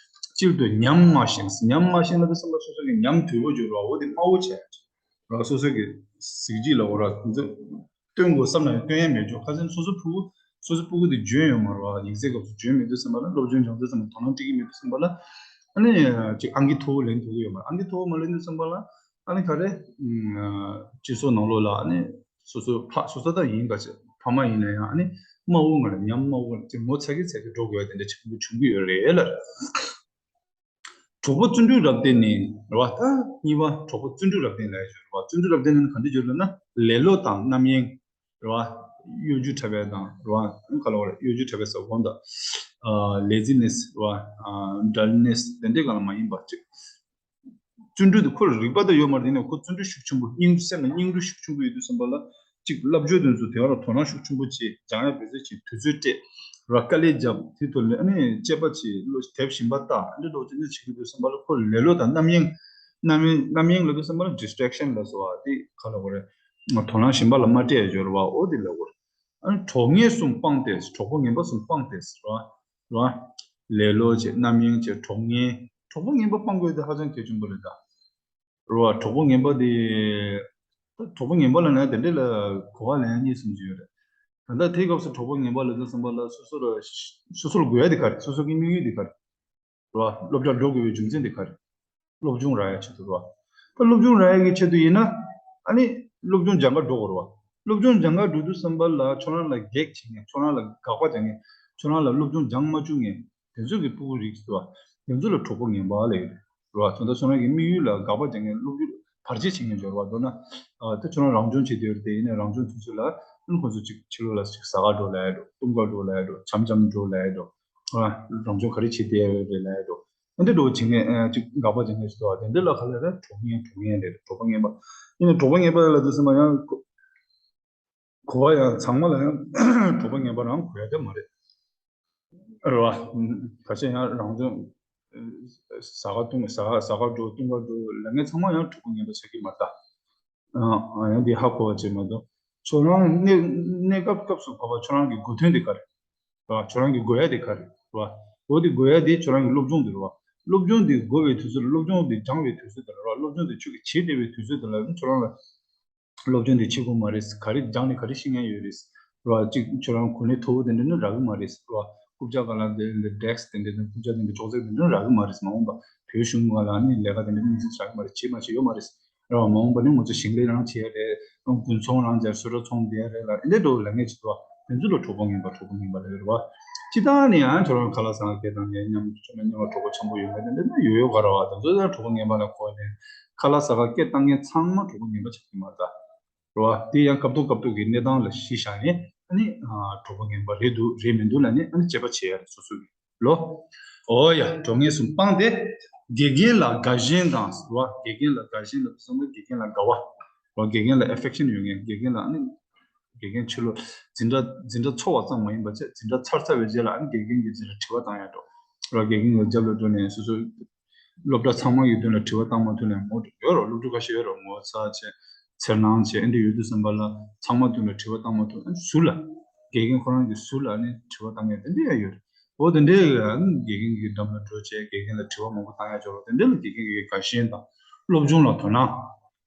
གཅིག་ཏུ་ཉམས་དམའ་ཞིང་། ཉམས་དམའ་ཞིང་ལབ་དུས་ཙམ་པ་སོ་སོ་གི་ཉམས་དོད་པོ་འཇོག་རོགས། འོ་དེ་དམའ་བོ་བྱས་རོགས། སོ་སོ་གི་གཟི་བརྗིད་ལ་འོ་ར་སྟོན་དགོས་བསམ་ན་ཡང་སྟོན་ཡ་མེད་འཇོག་ཁ་སང་སོ་སོ་ཕྲུ་གུ་སོ་སོ་ཕྲུ་གུ་དེ་འཇོན་ཡོད་མ་རེད་བ། ཡིག་ཚད་སྐབས་སུ་འཇོན་མེད་དུས་ཙམ་པ་ལ་སློབ་སྦྱོང་སྦྱང་དུས་ཙམ་པ་དོ་སྣང་སྤྲད་ཀྱི་མེད་དུས་ཙམ་པ་ལ་ཨ་ནི་ཅིག་ཨང་ཀི་མཐོ་བོ་ལེན་ཐུབ་ཀྱི་ཡོད་མ་རེད། ཨང་ཀི་མཐོ་བོ་མ་ལེན་དུས་ཙམ་པ་ལ་ཨ་ནི་ག་རེ་སྤྱི་ཚོགས་ནང་ལོགས་ལ་ཨ་ནི། སོ་སོ་ཕ་སོ་སོ་ད་ཡིན་པ་ཅིག་ཕ་མ་ཡིན་ན་ཡང་ཨ་ནི་དམའ་བོ་ང་ལ་ཉམས་དམའ་བོ་ཅིག་ངོ་ཚ་གི་ཚ་གི་འགྲོ་དགོས་པ་དེ་འདྲ་ཆེན་པོ་བྱུང་གི་ཡོད་རེད་ལ། གྲོགས་པོ་བརྩོན་འགྲུས་རབ་བརྟན་ནི་རེད་བ། ད་གཉིས་པ་གྲོགས་པོ་བརྩོན་འགྲུས་རབ་བརྟན་ལབ་ཡ་ཞིག་རེད་བ། བརྩོན་འགྲུས་རབ་བརྟན་ནི་ག་འདྲ་ཞིག་ལབ་ན་ལེ་ལོ་དང་རྣམ་གཡེང་རེད་བ། གཡོ་སྒྱུ་འཁྲབ་པ་དང་རེད་བ། ག་ལ་བ་རེད། གཡོ་སྒྱུ་འཁྲབ་པ་ཟེར་གོ་ད། ལེ་ཛི་ནེ་སི་རེད་བ། ཌལ་ནེ་སི་དེ་འདྲའི་སྒང་ལ་མ་ཡིན་པ་ཅིག་བརྩོན་འགྲུས་དེ་ཁོ་ལ་རིག་པ་དང་ཡོད་མ་རེད། ཡིན་ནའི་ཁོ་བརྩོན་འགྲུས་ཤུགས་ཆེན་པོ་སྙིང་སེམས་ལ་སྙིང་རུས་ཤུགས་ཆེན་པོ་ཡོད་དུས་ཙམ་པ་ལ་གཅིག་བསླབ་བྱ་དེ་ཚོ་དེ་བ་ལ་དོ་སྣང་ཤུགས་ཆེན་པོ་བྱེད། སྦྱང་ཡ་འབད་རྩོལ་བྱེད། དུས་ཚོད་སྤྲད་ར། དཀའ་ལས་རྒྱབ། དེ་ཐོག་ལ་ཨ་ནི་དཔྱད་པ་བྱེད། བློ་དེབ་ཞིམ་པ་ལྟ། འདི་འདྲ་བྱེད་འདི་བྱེད་དུས་ཙམ་པ་ལ་ཁོ་ལེ་ལོ་དང་རྣམ་གཡེང་། རྣམ་གཡེང་རྣམ་གཡེང་ལབ་དུས་ཙམ་པ་ལ་ཌིས་ཊེག་ཤན་ལབ་སོ་བ་དེ་ག་ལ་བ་རེད། དོ་སྣང་ཞིམ་པ་ལ་མ་སྤྲད་ཡ་སྦྱོར་བ་འོ་དེ་ལབ་དགོས་རེད། ཨ་ནི་གྲོགས་ངན་གསུམ་སྤངས་ཏེ། གྲོགས་པོ་ངན་པ་གསུམ་སྤངས་ཏེ་ར། ར། ལེ་ལོ་བྱེད། རྣམ་གཡེང་བྱེད། གྲོགས་ངན། གྲོགས་པོ་ངན་པ་སྤང་དགོས་དེ་ཧ་ཅང་གལ་ཆེན་པོ་རེད་ད། ར་བ། གྲོགས་པོ་ངན་པ་དེ། ད་གྲོགས་པོ་ངན་པ་ལབ་ན་དེ་འདྲ་ལ་གོ་བ་ལེན་ཡ་གཉིས་གསུམ་ཅིག་ཡོད་རེད། ད་ལྟ་དེའི་སྐབས་སུ་གྲོགས་པོ་ངན་པ་ལབ་དུས་ཙམ་པ་ལ་སོ་སོ་ལ་སོ་སོ་ལ་དགོས་ཡ་དེ་ག་རེད། སོ་སོ་གི་དམིགས་ཡུལ་དེ་ག་རེད། རེད་བ། སློབ་གྲྭར་འགྲོ་དགོས་པའི་རྒྱུ་མཚན་དེ་ག་རེད། སློབ་སྦྱོང་རག་ཡ་ཆེད་དུ་རེད་བ། ད་སློབ་སྦྱོང་རག་ཡ་གི་ཆེད་དུ་ཡིན་ན། ཨ་ནི་སློབ་སྦྱོང་སྦྱང་ག་འགྲོ་དགོས་རེད་བ། སློབ་སྦྱོང་སྦྱང་ག་འགྲོ་དུས་ཙམ་པ་ལ་ཁྱོད་རང་ལ་གེགས་བྱེད་མཁན། ཁྱོད་རང་ལ་དགག་པ་རྒྱག་མཁན། ཁྱོད་རང་ལ་སློབ་སྦྱོང་སྦྱང་མ་བཅུག་མཁན། དེ་ཚོ་གི་ཕྲུ་གུ་རིགས་རེད་བ། དེ་ཚོ་ལ་གྲོགས་པོ་ངན་པ་ལབ་ཀྱི་རེད། རེད་བ། ད་ལྟ་ཁྱོད་རང་གི་དམིགས་ཡུལ་ལ་དགག་པ་རྒྱག་མཁན། སློབ་ཡོན་བར་ཆད་བྱེད་མཁན་འབྱོར་བ། མདོར་ན། ཨ། ད་ཁྱོད་རང་རང་སྦྱོང་བྱེད་བསྡད་ཡོད་དེ་ཡིན་ན་རང་སྦྱོང་དུས་ཚོད་ལ་ཨ་ནི་ཁོ་ཚོ་ཅིག་ཕྱི་ལོགས་ལ་ཅིག་ཟ་ག་འགྲོ་ལབ་ཡ་འགྲོ། འཐུང་ག་འགྲོ་ལབ་ཡ་འགྲོ། འཆམ་འཆམ་འགྲོ་ལབ་ཡ་འགྲོ། ཨ། རང་སྦྱོང་ག་རེ་བྱེད་བསྡད་ཡོད་རེད་ལབ་ཡ་འགྲོ། ཨ་འདི་འདྲ་བོ་བྱེད་མཁན། ཨ། ཅིག་དགག་པ་བྱེད་མཁན་ཞིག་འདུག་བ། དེ་འདི་ལ་ག་ལབ་རེད། གྲོགས་ངན། གྲོགས་ངན་རེད། གྲོགས་པོ་ངན་པ། ཡིན་ནའི་གྲོགས་པོ་ངན་པ་ལབ་དུས་ཙམ་པ་ཡང་གོ་གོ་བ་ཡང་ཚང་མ་ལ་ཡང་གྲོགས་པོ་ངན་པ་རང་གོ་ཡ་དེ་མ་རེད། རེད་བ། ད་ཆ་ཡང་རང་སྦྱོང་ཟ་ག་འཐུང་། ཟ་ག་ཟ་ག་འགྲོ། འཐུང་ག་འགྲོ་ལབ་མཁན་ཚང་མ་ཡང་གྲོགས་པོ་ངན་པ་ཆགས་ཀྱི་མ་རེད་ད། ཨ། ཡང་འདི་ཧ་གོ་བ་བྱེད་མ་གཏོགས། ཁྱོད་རང་གནས་གནས་སྐབས་སྐབས་སུ་བབ་པ་ཁྱོད་རང་གི་དགོས་དོན་དེ་ག་རེད། རེད་བ། ཁྱོད་རང་གི་དགོས་ཡ་དེ་ག་རེད། རེད་བ། འོ་དེ་དགོས་ཡ་དེ་ཁྱོད་རང་གི་སློབ་སྦྱོང་དེ་རེད་བ། སློབ་སྦྱོང་དེ་དགོས་པའི་དུས་ཚོད་ལ། སློབ་སྦྱོང་དེ་སྦྱང་བའི་དུས་ཚོད་དེ་ལ། རེད་བ། སློབ་སྦྱོང་དེ་ཁྱོད་ཀྱིས་བྱེད་བསྡད་པའི་དུས་ཚོད་དེ་ལ་ཁྱོད་རང་ལ་སློབ་སྦྱོང་དེ་བྱེད་དགོས་མ་རེད། ག་རེ་སྦྱངས་ནས་ག་རེ་ཤེས་མཁན་ཡོད་རེད། རེད་བ། གཅིག་ཁྱོད་རང་གོ་གནས་མཐོ་བོ་དེ་འདྲ་ནི་རག་གི་མ་རེད། རེད་བ། རྐུབ་བཀྱག་སྒང་ལ་འདི་འདི་ཌེ་སི་ཀི་དེ་འདྲ་དང་རྐུབ་བཀྱག་དེ་འདྲ་ཅོག་ཙེ་དེ་འདྲ་རག་གི་མ་རེད། མ་འོངས་པ་བོད་གཞུང་སྒང་ལ་ནི་ལས་ཀ་དེ་འདྲ་དམིགས་བསལ་རག་གི་མ་རེད། བྱེད་མ་བྱེད་ཡོད་མ་རེད། རེད་བ། མ་འོངས་པ་ནི་ང་ཚོ་ཞིང་ལས་རང་བྱེད་ཡ་རེད། དགུན་ཚོང་རང་བྱས། གསོལ་རས་ཚོང་བསྡད་ཡ་རེད་ལ། ཨེ་འདྲ་འགྲོ་ལབ་མཁན་ཅིག་འདུག་བ། དེ་ཚོ་ལ་གྲོགས་པོ་ངན་པ། གྲོགས་པོ་ངན་པ་ལབ་ཡོད་རེད་བ། སྤྱིར་བཏང་ནས་ཡང་ཁྱོད་རང་ཁ་ལག་ཟ་ཁ་སྐད་བཏང་མཁན། མཉམ་དུ་མཉམ་ལ་གྲོགས་པོ་འཆམ་པོ་ཡོད་མེད་དེ་འདྲ་ན་ཡོད་ཡོད་ག་ར་བ། དེ་ཚོ་ཡང་གྲོགས་པོ་ངན་པ་ལ་གོ་ནས་ཁ་ལག་ཟ་ཁ་སྐད་བཏང་མཁན་ཚང་མ་གྲོགས་པོ་ངན་པ་ཆགས་ཀྱི་མ་རེད་ད། རེད་བ། དེ་ཡང་སྐབས་ཐོག་སྐབས་ཐོག་གི་གནས་སྟངས་ལ་གཞི་བཞག་ནས་ཨ་ནི་གྲོགས་པོ་ངན་པ་རེད་འདུག་རེད་མི་འདུག་ལབ་ནས་ཨ་ནི་དཔྱད་པ་བྱེད་ཡ་རེད་སོ་སོ་གི་ལོ། འོ་ཡ། གྲོགས་ངན་གསུམ་སྤངས་ཏེ། དགེ་རྒན་ལ་དགའ་ཞེན་དང་། རེད་བ། དགེ་རྒན་ལ་དགའ་ཞེན་ལ་བསམ་ན་དགེ་རྒན་ལ་དགའ་བ། རེད་བ། དགེ་རྒན་ལ་ཨེ་ཕེག་ཤན་ཡོད་མཁན། དགེ་རྒན་ལ་ཨ་ནི་དགེ་རྒན་ཕྱི་ལོ་འཛིན་གྲྭ་འཛིན་གྲྭ་ཚར་བ་ཙམ་མ་ཡིན་པ་བྱས། འཛིན་གྲྭ་ཚར་ཚར་བའི་རྗེས་ལ་ཨ་ནི་དགེ་རྒན་གྱི་རྗེས་ལ་དྲི་བ་བཏང་ཡ་འགྲོ། རེད་བ། དགེ་རྒན་གྱི་རྒྱབ་ལ་འགྲོ་ནས་སོ་སོའི་སློབ་གྲྭ་ཚང་མ་ཡི་མདུན་ལ་དྲི་བ་བཏང་མ་ཐུབ་ནས་ངོ་ཡོད་རོ། སློབ་ཕྲུག་ཁ་ཤས་ཡོད་རོ། ངོ་ཚ་བྱས། འཚེར་སྣང་བྱས། ཨེ་འདྲ་ཡོད་དུས་ཙམ་པ་ལ་ཚང་མ་མདུན་ལ་དྲི་བ་བཏང་མ་ཐུབ། ཨ་ནི་ཟུར་ལ་དགེ་རྒན་ཁོ་རང་གི་ཟུར་ལ་ཨ་ནི་དྲི་བ་བཏང་མཁན་དེ་འདྲ་ཡང་ཡོད་རེད། འོ་དེ་འདྲའི་ཨ་ནི་དགེ་རྒན་གྱི་འགྲམ་ལ་འགྲོ་བྱས། དགེ་རྒན་ལ་དྲི་བ་མང་པོ་བཏང་ཡ་ཅོག་རོ། དེ་འདྲ་ལ་དགེ་རྒན་གྱི་དགའ་ཞེན་དང་། སློབ་སྦྱོང་ལ་དོ་སྣང་།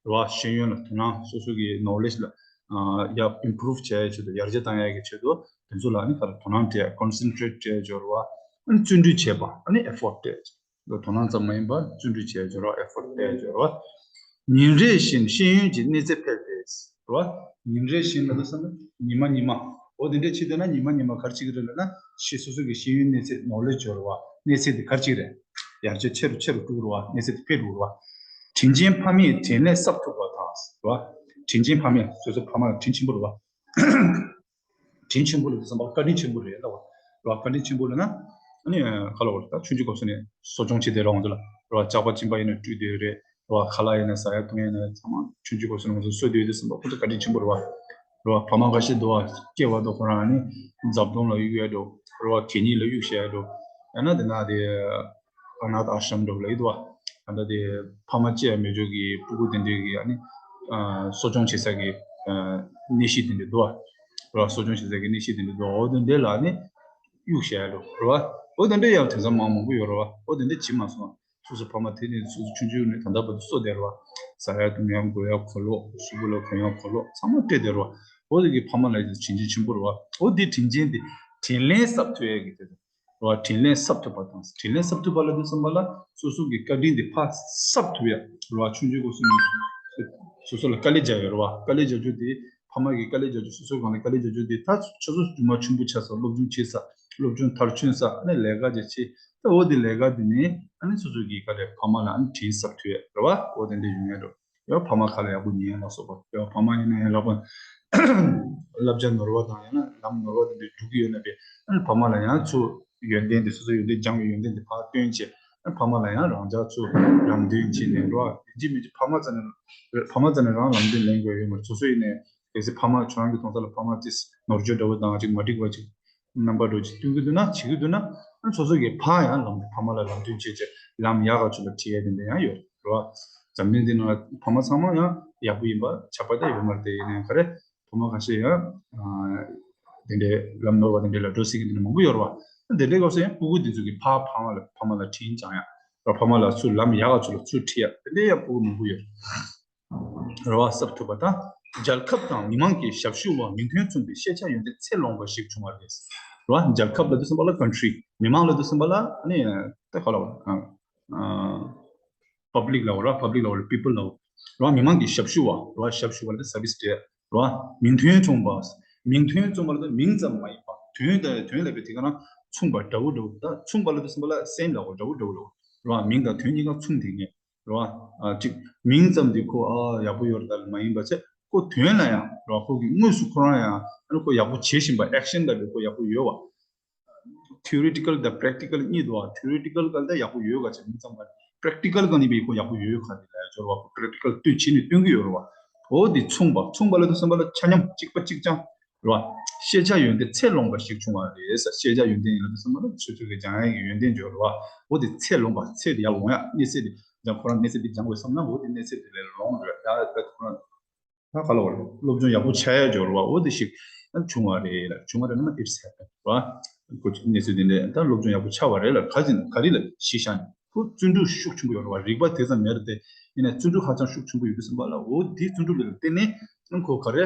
རེད་བ། ཤེས་ཡོན་ལ་དོ་སྣང་། སོ་སོ་གི་ནོ་ལེཇ་ལ་ཨ་ཡར་ཨིམ་པུ་རུབ་བྱ་ཡ་ཆེད་དུ། ཡར་རྒྱས་བཏང་ཡ་གི་ཆེད་དུ་དེ་ཚོ་ལ་ཨ་ནི་ག་རེ་དོ་སྣང་སྤྲད། ཀོན་སེན་ཊྲེཊ་སྤྲད་ཅོག་རེད་བ། ཨ་ནི་བརྩོན་འགྲུས་བྱེད་པ། ཨ་ནི་ཨེ་ཕོརཊ་སྤྲད། དོ་སྣང་ཙམ་མ་ཡིན་པར་བརྩོན་འགྲུས་བྱས་ཡོད་རེད་བ། ཨེ་ཕོརཊ་སྤྲད་ཡོད་རེད་བ། ཉིན་རེ་བཞིན་ཤེས་ཡོན་གྱི་གནས་ཚད་འཕེལ་ཏེ། རེད་བ། ཉིན་རེ་བཞིན་ལབ་དུས་ཙམ་པ་ཉི་མ་ཉི་མ། འོ་དེ་འདྲས་བྱེད་བསྡད་ན་ཉི་མ་ཉི་མ་ག་རེ་བྱེད་ཀྱི་རེད་ལབ་ན། ཤེས་སོ་སོ་གི་ཤེས་ཡོན་གནས་ཚད། ནོ་ལེཇ་ཡོད་རེད་བ། གནས་ཚད་དེ་ག་རེ་བྱེད་ཀྱི་རེད། ཡར་རྒྱས་ཆེ་རུ་ཆེ་རུ་འགྲོ་གི་རེད་བ། གནས་ཚད་དེ་འཕེལ་འགྲོ་གི་རེད་བ། དྲིན་ཆེན་ཕ་མས་དྲིན་ལན་གསབ་ཐུབ་པ་དང་། རེད་བ། དྲིན་ཆེན་ཕ་མས། སོ་སོ་ཕ་མ་ལ་དྲིན་ཆེན་པོ་རེད་བ། དྲིན་ཆེན་པོ་ལབ་དུས་ཙམ་པ་བཀའ་དྲིན་ཆེན་པོ་རེད་ལབ་པ་རེད་བ། བཀའ་དྲིན་ཆེན་པོ་ལབ་ན། ཨ་ནི་ག་ལབ་དགོས་རེད། ད་ཆུང་ཆུང་སྐབས་སུ་ནས་གསོ་སྐྱོང་བྱེད་བསྡད་རོགས་ང་ཚོ་ལ་རེད་བ། ཇག་པ་གཅིན་པ་ཡིན་ན་བཀྲུས་བསྡད་རེད་རེད་བ། ཁ་ལག་ཡིན་ན་ཟ་ཡ་འཐུང་ཡ་ཡིན་ན་ཚང་མ་ཆུང་ཆུང་སྐབས་སུ་ནས་ང་ཚོ་གསོ་བསྡད་དུས་ཙམ་པ་ཁོ་ཚོ་བཀའ་དྲིན་ཆེན་པོ་རེད་བ། རེད་བ། ཕ་མ་ཁ་ཤས་འདུག་བ། སྐྱེ་བ་དང་ཁོ་རང་ཨ་ནི་འཛབ་སྟོང་ལ་གཡུག་ཡ་འགྲོ་རེད་བ། གད་སྙིགས་ལ་གཡུག་བཞག་ཡ་འགྲོ། ཡང་ན་དེ་ན་དེ། ཨ་ནཱ་ཐ་ཨ་ཤྲམ་འགྲོ་ལ་ཡོད་དོ། ཨ་ད་དེ་ཕ་མ་གཅེས་མེད་ཅོག་གི་སྤུ་གུ་དེ་འདྲས་ཀྱི་ཨ་ནི་ཨ་གསོ་སྐྱོང་བྱེད་ས་གི་ཨ་གནས་གཞི་དེ་འདྲས་འདུག་བ། ར་གསོ་སྐྱོང་བྱེད་ས་གི་གནས་གཞི་དེ་འདྲས་འདུག་འོ་དེ་འདྲས་ལ་ཨ་ནི་གཡུག་བཞག་ཡ་འགྲོ་ར་བ། འོ་དེ་འདྲས་ཡང་དེང་སང་མང་མང་པོ་ཡོད་ར་བ། འོ་དེ་འདྲས་བྱེད་མ་སོང་། སོ་སོ་ཕ་མ་དེ་ནས་སོ་སོ་ཆུང་ཆུང་ནས་ད་ལྟ་བར་དུ་གསོ་བསྡད་ར་བ། ཟ་ཡ་འཐུང་ཡ། གོན་ཡ་གོ་ལོག་གཟུགས་པོ་ལ་གོན་ཡ་གོ་ལོག་ཚང་མ་སྤྲད་བསྡད་ར་བ། འོ་དེ་གི་ཕ་མ་ལ་ཡང་དྲིན་ཆེན་ཆེན་པོ་ར་བ། འོ་དེ་དྲིན་ཆེན་དེ་དྲིན་ལན་གསབ་ཐུབ་ཡ་གི་དེ་རེད། རེད་བ། དྲིན་ལན་གསབ་ཐུབ་པ་དང་། དྲིན་ལན་གསབ་ཐུབ་པ་ལབ་དུས་ཙམ་པ་ལ་སོ་སོ་གི་བཀའ་དྲིན་དེ་ཕར་གསབ་ཐུབ་ཡ། རེད་བ། ཆུང་ཆུང་སྐབས་སུ་ནས་སོ་སོ་ལ་དཀའ་ལས་རྒྱག་ཡོད་རེད་བ། དཀའ་ལས་རྒྱག་རྒྱུ་དེ། ཕ་མ་གི་དཀའ་ལས་རྒྱག་རྒྱུ། སོ་སོའི་སྒང་ལ་དཀའ་ལས་རྒྱག་རྒྱུ་དེ། ད་ཁྱོད་ཚོ་རྒྱུན་མ་ཆུང་པོ་ཆགས་ས། སློབ་སྦྱོང་བྱེད་ས། སློབ་སྦྱོང་མཐར་ཕྱིན་ས། ཨ་ནི་ལས་ཀ་ཅིག་བྱེད། ད་འོ་དེ་ལས་ཀ་དེ་ནས་ཨ་ནི་སོ་སོ་གི་དཀའ་ལས་ཕ་མ་ལ་ཨ་ནི་དྲིན་གསབ་ཐུབ་ཡ་རེད་བ། འོ་དེ་འདྲ་ཡོང་ཡ་འགྲོ། ཡང་ཕ་མ་ཁ་ལ་ཡག་པོ་ཉན་ལ་སོགས་པ། ཡང་ཕ་མ་ཡིན་ན་ཡང་ལག་པ་བསླབ་བྱ་ནོར་བ་དང་། ཡང་ན་ལམ་ནོར་བ་དེ་འདྲ་སྒྲུབ་ཀྱི་ཡོད་ན་པས། ཨ་ནི་ཕ་མ་ལ་ཡང་ཚུར་ཡོན་ཏན་དེ། སོ་སོའི་ཡོན་ཏན་སྦྱངས་པའི་ཡོན་ཏན་དེ་ཕར་སྟོན་བྱས། ཨ་ནི་ཕ་མ་ལ་ཡང་རང་ཅག་ཚུར་ལམ་སྟོན་བྱས་ནས་འགྲོ་བ། ཡིན་གཅིག་མིན་གཅིག་ཕ་མ་རྩ་ནས་ཕ་མ་རྩ་ནས་རང་ལམ་སྟོན་ལེན་དགོས་ཡོད་མ་རེད། སོ་སོ་ཡིན་ནའི་གལ་སྲིད་ཕ་མ་ཁྱོད་རང་གི་མཐོང་ས་ལ་ཕ་མ་དེ་ནོར་བཅོས་འདྲ་བོ་དང་ཅིག་མ་འགྲིག་པ་ཅིག་རྣམ་པ་འགྲོ་ཅིག་སྟོན་གྱི་འདུག་ན། བྱེད་ཀྱི་འདུག་ན། ཨ་ནི་སོ་སོ་གིས་ཕར་ཡང་ལམ། ཕ་མ་ལ་ལམ་སྟོན་བྱེད་ཅེས་ལམ་ཡག་ག་ཚོད་ལ་ཁྲིད་ཡས་དེ་འདྲ་ཡང་ཡོད་རེད་བ། འཛམ་གླིང་འདི་ནང་ལ་ཕ་མ་ཚང་མ་ཡང་ཡག་པོ་ཡིན་པ་ཁྱབ་པ་ད་ཡོད་མ་རེད་དེ། ཡིན་ནའི་ག་རེ། ཕ་མ་ཁ་ཤས་ཡང་དེ་འདྲའི་ལམ་ནོར་བ་དེ་འདྲ་ལ་འགྲོ་སྲིད་ཀྱི་འདི་འདྲ་མང་པོ་ཡོད་རེད་བ། དེ་འདྲའི་སྐབས་སུ་ཡང་སྤུ་གུ་འདི་ཚོ་གིས་ཕར་ཕ་མ་ལ། ཕ་མ་ལ་དྲིན་བསྐྱང་ཡ་ར། ཕ་མ་ལ་ཚུར་ལམ་ཡག་ག་ཚོད་ལ་ཚུར་ཁྲིད་ཡ། དེ་འདྲའི་ཡང་སྤུ་གུ་མང་པོ་ཡོད་རེད། རེད་བ། གསབ་ཐུབ་པ་དང་། རྒྱལ་ཁབ་དང་མི་མང་གི་ཞབས་ཞུ་བ་མིང་དོན་མཚུངས་པའི་ཤེས་བྱ་ཡོན་ཏན་ཚད་ལོངས་པ་ཞིག་བྱུང་བ་རེད། རེད་བ། རྒྱལ་ཁབ་ལབ་དུས་ཙམ་པ་ལ་country། མི་མང་ལབ་དུས་ཙམ་པ་ལ་ཨ་ནི་ད་ག་ལབ་དགོས་རེད། ཨ། public ལབ་དགོས་རེད། public ལབ་དགོས་རེད། people ལབ་དགོས་རེད། མི་མང་གི་ཞབས་ཞུ་བ། རེད་བ། ཞབས་ཞུ་བ་ལ་service སྤྲད། རེད་བ། མིང་དོན་མཚུངས་པ། མིང་དོན་མཚུངས་པ་ལབ་དུས་མིང་ཙམ་མ་ཡིན་པ། དོན་དང་དོན་ལབ་པའི་དེ་ག་རང་མཚུངས་པ། འདྲ་བོ་འདྲ་བོ། ད་མཚུངས་པ་ལབ་དུས་ཙམ་པ་ལ་same ལབ་དགོས། འདྲ་བོ་འདྲ་བོ་ལབ་དགོས། རེད་བ། མིང་དང་དོན་གཉིས་ཀ་མཚུངས་བསྡད་མཁན། རེད་བ། ཨ་ཅིག་མིང་ཙམ་དེ་ཁོ་ཨ་ཡག་པོ་ཡོད་རེད་ད་མ་ཡིན་པ་བྱས། ཁོ་དོན་ལ་ཡང་རེད་བ། ཁོ་གི་དངོས་སུ་ཁོ་རང་ཡང་ཨ་ནི་ཁོ་ཡག་པོ་བྱེད་བཞིན་པ། action ལབ་པའི་ཁོ་ཡག་པོ་ཡོད་བ། theoretical དང་practical གཉིས་འདུག་བ། theoretical ག་ལ་ད་ཡག་པོ་ཡོད་ག་བྱས་མིང་ཙམ་པ། practical ག་ནི་བས་ཁོ་ཡག་པོ་ཡོད་ག་དེ་ལ་ཡང་སྦྱོར་བ། ཁོ་practical ལྟོས་བྱས་ནས་སྟོན་གྱི་ཡོད་རེད་བ། འོ་དེ་མཚུངས་པ། མཚུངས་པ་ལབ་དུས་ཙམ་པ་ལ་ཆ་མཉམ་གཅིག་པ་གཅིག་རྐྱང་། རེད་བ། ཤེས་བྱ་ཡོན་ཏན་ཚད་ལོངས་པ་ཞིག་བྱུང་བ་རེད་ཟེར། ཤེས་བྱ་ཡོན་ཏན་ཡིན་ལབ་དུས་ཙམ་པ་ལ་ཆོས་ཚོད་ཀྱི་སྦྱང་ཡག་གི་ཡོན་ཏན་སྦྱོར་བ། འོ་དེ་ཚད་ལོངས་པ། ཚད་དེ་ཡར་ལོངས་ཡག་གནས་ཚད་དེ་སྦྱང་། ཁོ་རང་གནས་ཚད་དེ་སྦྱང་དགོས་བསམ་ན་འོ་དེ་གནས་ཚད་དེ་ལས་ལོངས་རེད་ཡ། ཁོ་རང་ད་ག་ལ་བར་སློབ་སྦྱོང་ཡག་པོ་བྱ་ཡག་སྦྱོར་བ་འོ་དེ་ཞིག་བྱུང་བ་རེད་ལ། བྱུང་བ་རེད་ན་མ། it's happened རེད་བ། ཁོ་གནས་ཚུལ་དེ་འདྲས་ད་སློབ་སྦྱོང་ཡག་པོ་ཆགས་པ་རེད་ལ། ག་ཅི་ག་རེ་ལ་གཞི་བཞག་ནས། ཁོ་བརྩོན་འགྲུས་ཤུགས་ཆེན་པོ་ཡོད་རེད་བ། རིག་པ་དེ་ཙམ་མེད་རེད་དེ། ཡིན་ནའི་བརྩོན་འགྲུས་ཧ་ཅང་ཤུགས་ཆེན་པོ་ཡོད་དུས་ཙམ་པ་ལ་འོ་དེའི་བརྩོན་འགྲུས་ལ་བརྟེན་ནས་ཨ་ཁོ་ག་རེ།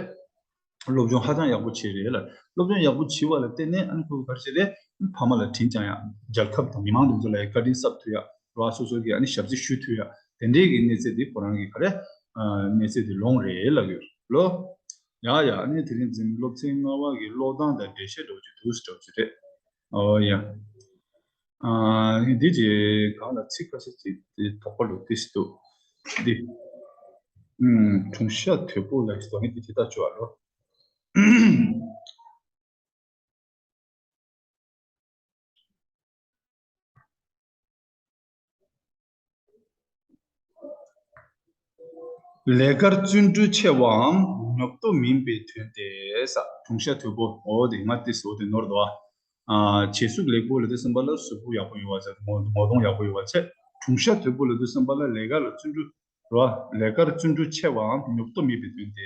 སློབ་སྦྱོང་ཧ་ཅང་ཡག་པོ་བྱས་རེད་ལ། སློབ་སྦྱོང་ཡག་པོ་བྱས་པ་ལ་བརྟེན་ནས་ཨ་ནི་ཁོ་ག་རེ་བྱས་རེད། ཕ་མ་ལ་དྲིན་བསྐྱང་ཡག་རྒྱལ་ཁབ་དང་མི་མང་དེ་ཚོ་ལ་ཡང་བཀའ་དྲིན་གསབ་ཐུབ་ཡག་རེད་བ། སོ་སོ་གི་ཨ་ནི་ཞབས་ཕྱི་ཞུ་ཐུབ་ཡག་དེ་འདྲའི་གི་གནས་ཚད་དེ་ཁོ་རང་གི་ག་རེ། གནས་ཚད་དེ་ལོངས་རེད་ལབ་ཡོད་ལོ། ཡ་ཡ། ཨ་ནི་དེ་རིང་འཛིན་སློབ་ཚན་ལྔ་པ་གི་ཀློག་སྟངས་དང་འགྲེལ་བཤད་འདྲ་བོ་ཅིག་འདུག་སེ་འདྲ་བོ་ཅིག་རེད། ཨོ་ཡ། ཨ་འདི་རྗེས་གང་ལ་ཚིག་ཁ་ཤས་ཅིག་དེ་དོགས་པ་ལོ་ཏིས་འདུག་འདི། ཨུམ། གྲུང་ཤ་དོད་པོ་ལ་ཞིག་དོ་ནི་དེ་དེ་ལྟ་ཅོ་ཨ་ལོ། ལས་ཀར་བརྩོན་འགྲུས་ཆེ་བའམ་ཉོབ་ཏོ་མིན་པའི་དོན་ཏེ། ས་གྲུང་ཤ་དོད་པོ། འོ་དེ་ང་ཏི་སོ་དེ་ནོར་དོ། ཨ་བྱད་གཟུགས་ལེགས་པོ་ལ་དེ་སེམས་པ་ལ་གཟུགས་པོ་ཡག་པོ་ཡོད་བ་ཟེར། ངོ་ངོ་གདོང་ཡག་པོ་ཡོད་བ་ཆེ། གྲུང་ཤ་དོད་པོ་ལ་དེ་སེམས་པ་ལ་ལས་ཀ་ལ་བརྩོན་འགྲུས་རོ། ལས་ཀར་བརྩོན་འགྲུས་ཆེ་བའམ་ཉོབ་ཏོ་མེད་པའི་དོན་ཏེ།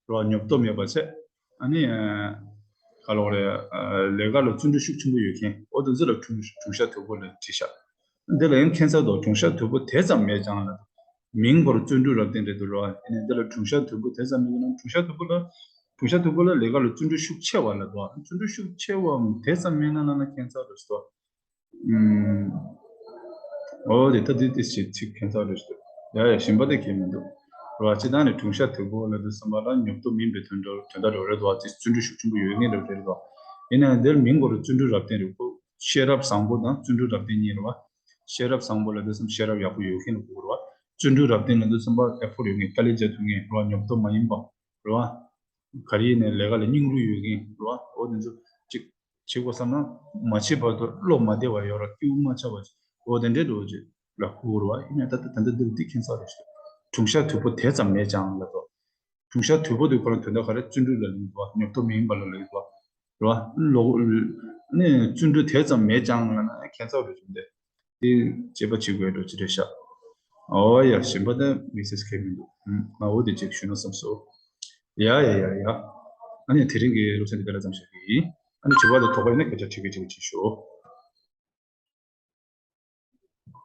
རོ། ཉོབ་ཏོ་མེད་པ་བྱས། ཨ་ནི་ག་ལོག་རེད། ལས་ཀ་ལ་བརྩོན་འགྲུས་ཤུགས་ཆེན་པོ་ཡོད་མཁན། འོ་དེ་ཚོ་ལ་གྲུང་གྲུང་ཤ་དོད་པོ་ལ་བྲིས་ཤག་འདི་ལ་ཡང་ཁྱད་མཚར་དོ། གྲུང་ཤ་དོད་པོ་དེ་ཙམ་མེད་ཀྱང་ལ། མིང་བོར་བརྩོན་འགྲུས་རབ་བརྟན་རེད་འདུག་རོ། ཨ་ནི་འདི་ལ་གྲུང་ཤ་དོད་པོ་དེ་ཙམ་མེད་ན། གྲུང་ཤ་དོད་པོ་ལ་གྲུང་ཤ་དོད་པོ་ལ་ལས་ཀ་ལ་བརྩོན་འགྲུས་ཤུགས་ཆེ་བ་ལ་འདུག་བརྩོན་འགྲུས་ཤུགས་ཆེ་བའམ་དེ་ཙམ་མེད་ན་ལ་ན་ཁྱད་མཚར་རེད་སོ། ཨོ་དེ་ལྟ་དུས་དེ་ཞེས་ཚིག་ཁྱད་མཚར་རེ་ཞིག་ཡ་ཡ་ཞིམ་པ་དེ་གས་མི་འདུག་ར་ཅི་ད་ནི་གྲུང་ཤ་དོད་པོ་ལ་དུ་བསམ་པ་ལ་ཉོབ་ཏོ་མིན་པའི་དོན་དག་དོན་དག་རེ་རེ་དོ་ཨ་ཙི་བརྩོན་འགྲུས་ཤུགས་ཆེན་པོ་ཡོད་ངེས་རེ་རེ་དོ། ཡིན་ན་ཡང་དེར་མིང་གོ་རུ་བརྩོན་འགྲུས་རབ་བརྟན་རེ་ཁོ་ཤེས་རབ་བཟང་པོ་དང་བརྩོན་འགྲུས་རབ་བརྟན་གཉིས་རེ་བ། ཤེས་རབ་བཟང་པོ་ལ་དུ་བསམ་ཤེས་རབ་ཡག་པོ་ཡོད་མཁན་ལ་གོ་རེ་བ། བརྩོན་འགྲུས་རབ་བརྟན་ལ་དུ་བསམ་པ་ཨེ་ཕོར་ཡོད་ངེས་དཀའ་ལས་རྒྱག་ཐུབ་ངེས་རེ་བ། ཉོབ་ཏོ་མ་ཡིན་པ་རེ་བ། ག་རེ་ཡིན་ནའི་ལས་ཀ་ལ་སྙིང་རུས་ཡོད་མཁན་རེད་བ། འོ་དེ་ཚོ་གཅིག་བྱེད་དགོས་བསམ་ན་མ་བྱེད་བར་དུ་བློ་མ་བདེ་བ་ཡོད་ར་སྐྱིད་པོ་མ་ཆགས་པ་ཅིག་འོ་དེ་འདྲའི་འགྲོ་ཅིག་ལ་ཁུག་རེད་བ། ཡིན་ནའི་ད་ལྟ་ད་ལྟ་འདིར་འདི་ཁྱད་མཚར་རེད་ཤག་གྲུང་ཤ་དོད་པོ་དེ་ཙམ་མེད་ཀྱང་ལབ་དོ། གྲུང་ཤ་དོད་པོ་དེ་ཁོ་རང་དོན་དག་ག་རེ་བརྩོན་འགྲུས་ལ་ལུས་བ། ཉོབ་ཏོ་མིན་པ་ལ་ལུས་བ། རེད་བ། ལོ་ནི་བརྩོན་འགྲུས་དེ་ཙམ་མེད་ཀྱང་ལབ་ན་ཁྱད་མཚར་རེད་བྱུང་སྟེ། དེ་དཔྱད་པ་བྱེད་དགོས་འགྲོ་ཅི་རེད་ཤག་ཨོ་ཡ་ཞིམ་པ་དང་མི་སེར་ཁེལ་མི་འདུག་ང་འོ་དེ་ཅིག་ཞུ་ན་བསམ་སོང་། ཡ་ཡ་ཡ་ཡ། ཨ་ནི་དེ་རིང་གི་སློབ་ཚན་འདི་ག་ལ་ཙམ་ཞུ་གི་ཡིན། ཨ་ནི་དྲི་བ་དང་དོགས་པ་ཡིན་ན་སྐད་ཆ་དྲི་གི་དྲི་གི་བྱེད་ཤོག